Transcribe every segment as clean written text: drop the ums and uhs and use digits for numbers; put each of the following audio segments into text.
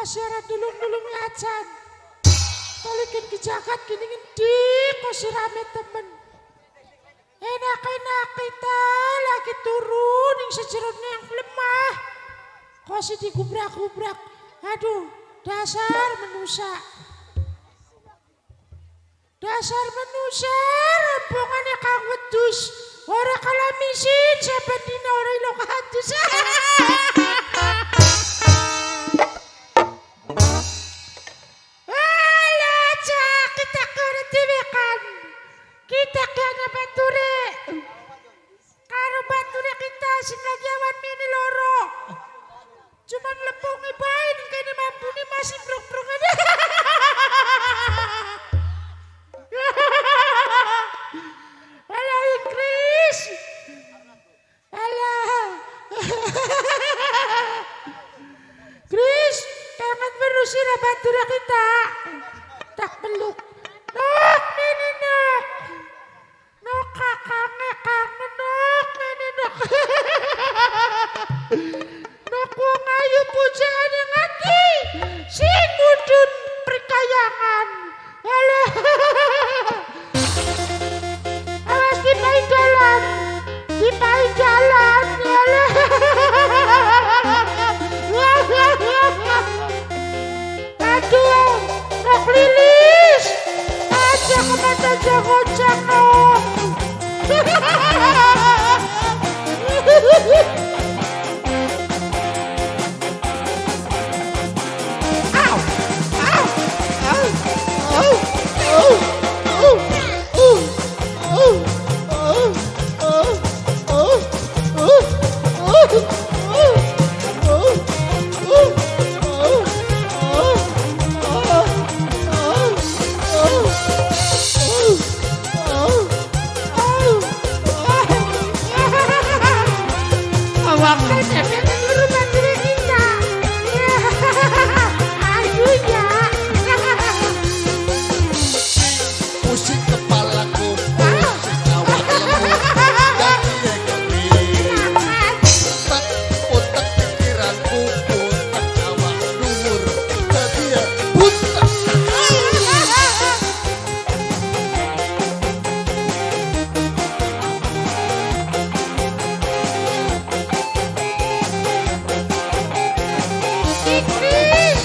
Kosiara dulung-dulung ajan. Tolikin ki jagat kini ngendi kosi rame temen. Enak-enak kita lagi turun ning sejerone yang lemah. Kosi digubrak-gubrak. Aduh, dasar menusa. Dasar menusa rombongane kang wedhus. Ora kalamisin saben dina ora ilok hadus. Alah, cak, kita kena dewekan. Kita kena bature. Karo bature kita sing lagi awan mini loro. Cuman lepungi bae ning kene mambune masih brok-brokan. Alah Inggris. Alah. Chris, kangen berusir batura kita. Tak peluk. Nok, mini nok. Nok kakange kangen nok, mini nok. Nok wong ayu pujaan yang ati. Sing mudun perkayangan. Alah. Awas di pai jalan. Di pai jalan. Alah. Aduh, nok lilis. Aja kemana jago nok. Au, au, au, au, au, au, au, au, au, au, au, au, au, au, au, au. Pusing kepalaku, pusing awak lemu, dadi kering. Utek, utek pikiranku, utek awak dhuwur, dadi butek. Inggris,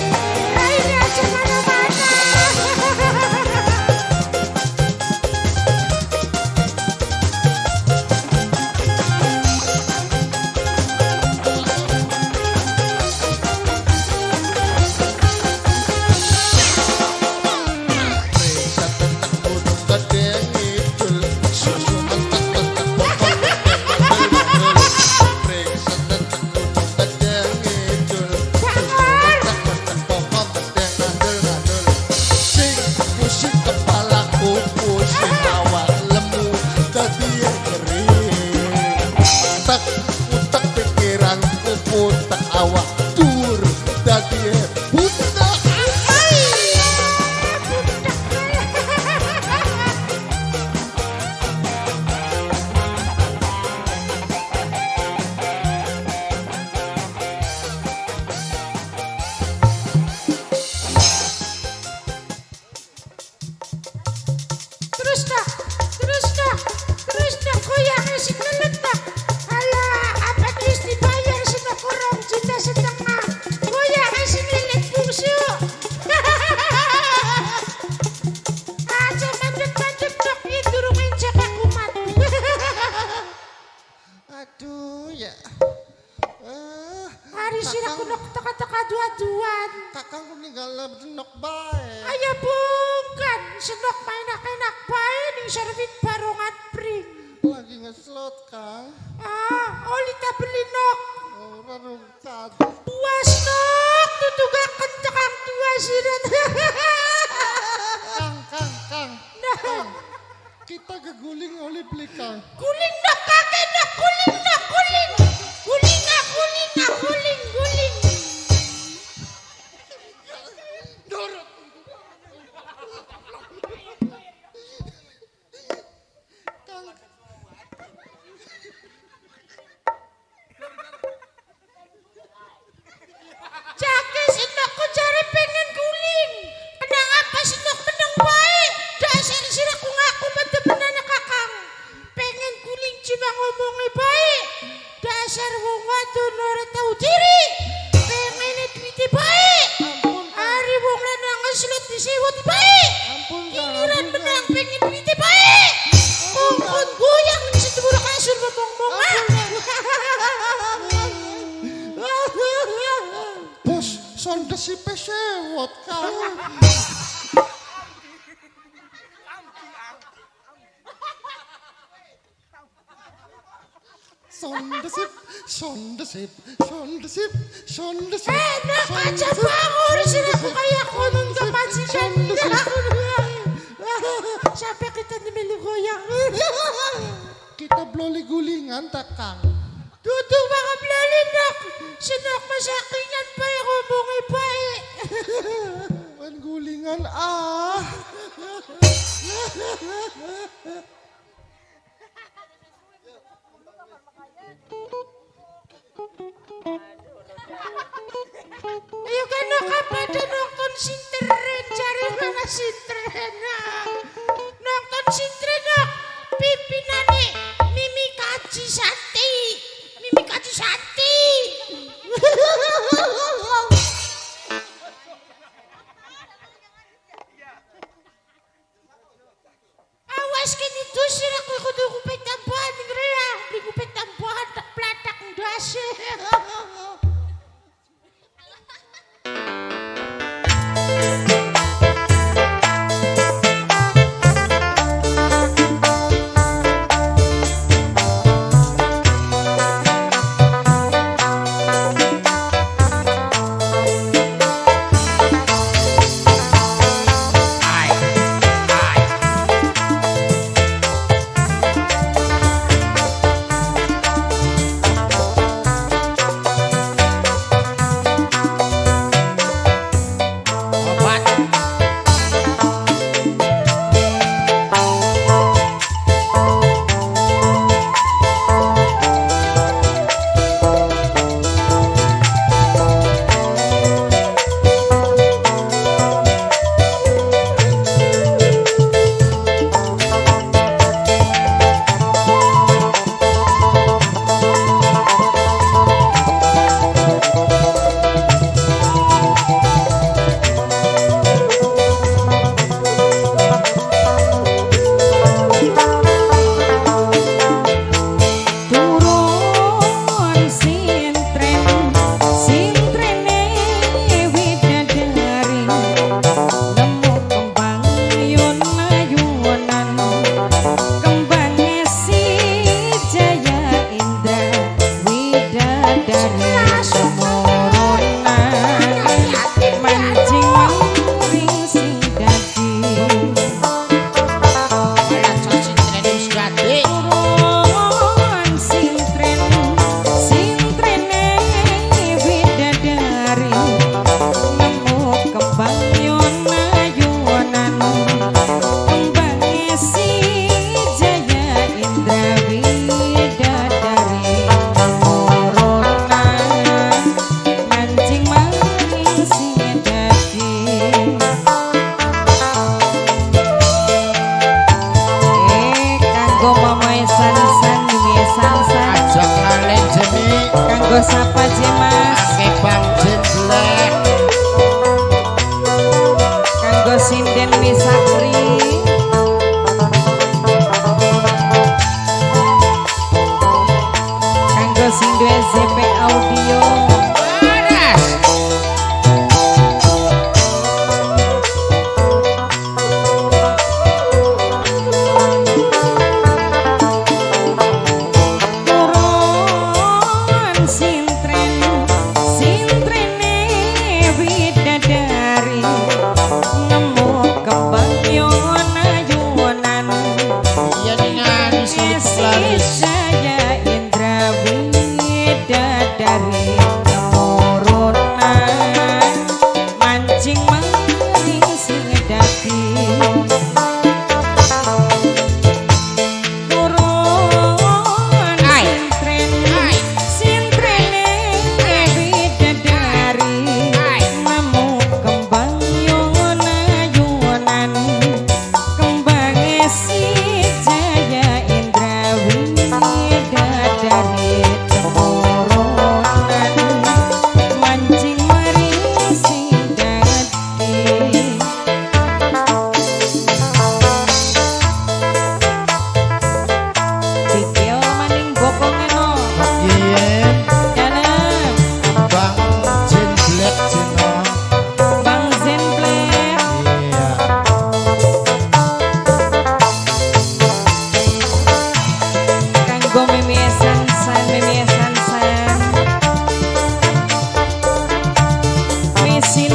ini aja mana-mana. Periksa tentang gunung gede ngidul, susu mentek mentek pokok ngidul. Periksa tentang gunung gede ngidul, susu mentek mentek pokok gede ngandul ngandul. Sing pusing kepalaku, pusing awak lemu, dadi kering. Utek utek pikiranku, putek awak dur, dadi butek. Terus dah, terus dah, terus dah, goyangnya sing lelet dah. Alah, apa wis dibayar senok 2,5 juta. Goyangnya sing lelet bungsu. Aja mandek-mandek dok, iki durung encek aku mati. Aduh ya. Hari sira Kakang- kuno teka-teka dua-duan. Kakang meninggal senok bae. Ayo bukan, senok main enak-enak bae ning servit barongan pring. Lagi ngeslot, Kang. Ah, oli ta beli nok. Ora rungkad. Puas nok, tutugaken tekang tua sirat. Kang, Kang, Kang. Nah. Kang. Kita keguling oli beli, Kang. Guling nok kakek nok, guling nok, guling. Guling nak, guling nak, guling, guling. Dorot. Kang. Jake senokku cari Sonde sipe sewot, Kang. Sonde sip, sonde sip, sonde sip, sonde sip. Eh, nak aja bangun sini aku kayak konon kepancikan. Sampai kita nih goyang. Kita bloli gulingan tak, Kang? Duduk mga bloli nak. Sinak masakingan pa yung ngomongin pa eh. Wan gulingan ah. Ayo kan nak pada nonton sintren, cari mana sintren nak. Nonton sintren nak. Pimpinane Mimi Kaji Santi. Mimi Kaji Santi.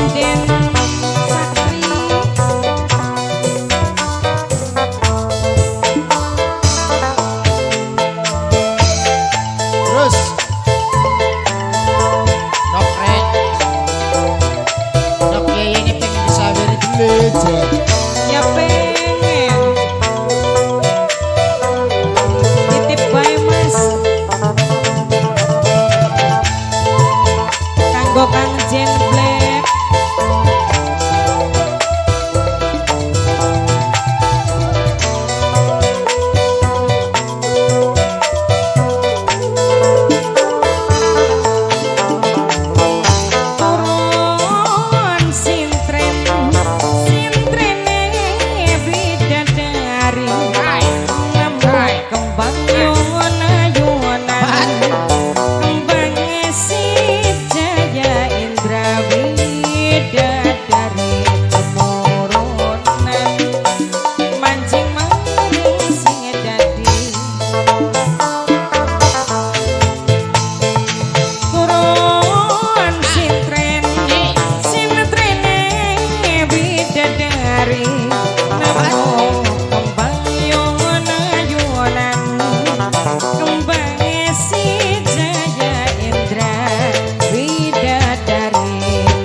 Sinden Sakri. Terus Nok rek. Nok yeye ini pengen disawiri belajar. Ya pengen. Titip bae Mas. Kanggo Kang Jen Black. Turun sintren, sintrene bidadari. Nemu kembang yun-ayunan, kembang si Jaya Indra bidadari temurunan, mancing maring sing dadi. Turun sintren, sintrene bidadari, nemu kembang yun-ayunan, kembang si Jaya Indra bidadari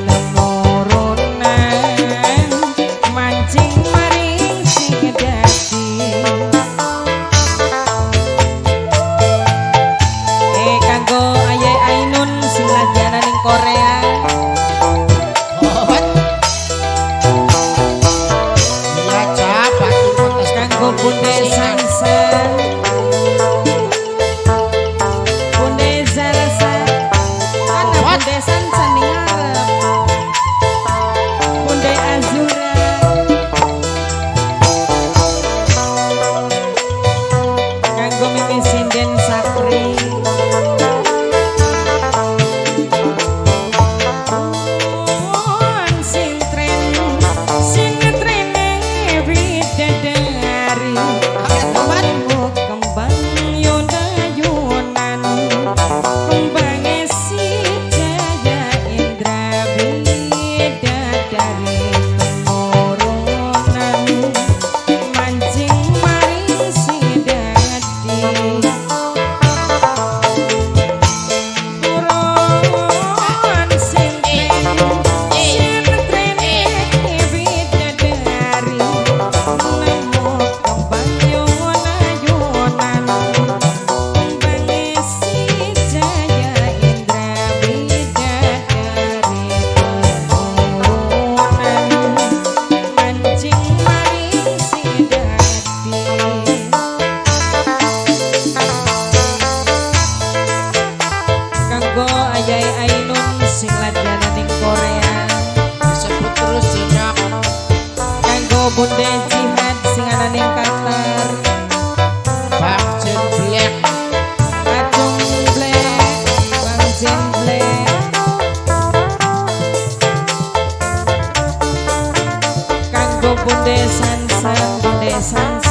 temurunan, mancing maring sing dadi. Kanggo Aye Ainun sing lagi ana ning Korea. Obat. Iya, Cak, batur kontes Kanggo Bunda Sansan, Bunda Zalsa, ana Bunda Sansan ning ngarep, Bunda Azura. Kanggo Mimi Sinden Sakri. Turun sintren, sintrene bidadari, nemu kembang yun-ayunan, kembang si Jaya Indra bidadari temurunan, mancing maring sing dadi. Turun sintren, sintrene bidadari, nemu kembang yun-ayunan, kembang si Jaya Indra bidadari temurunan, mancing maring sing dadi. Kanggo Ayai Ainun sing lagi ana ning Korea. Disebut terus Jenok. Kanggo Bunda Jihad sing ana ning Qatar. Bang Jen Black. Acung Black, Bang Jen Black. Kanggo Bunda Sansan, Bunda Sansan.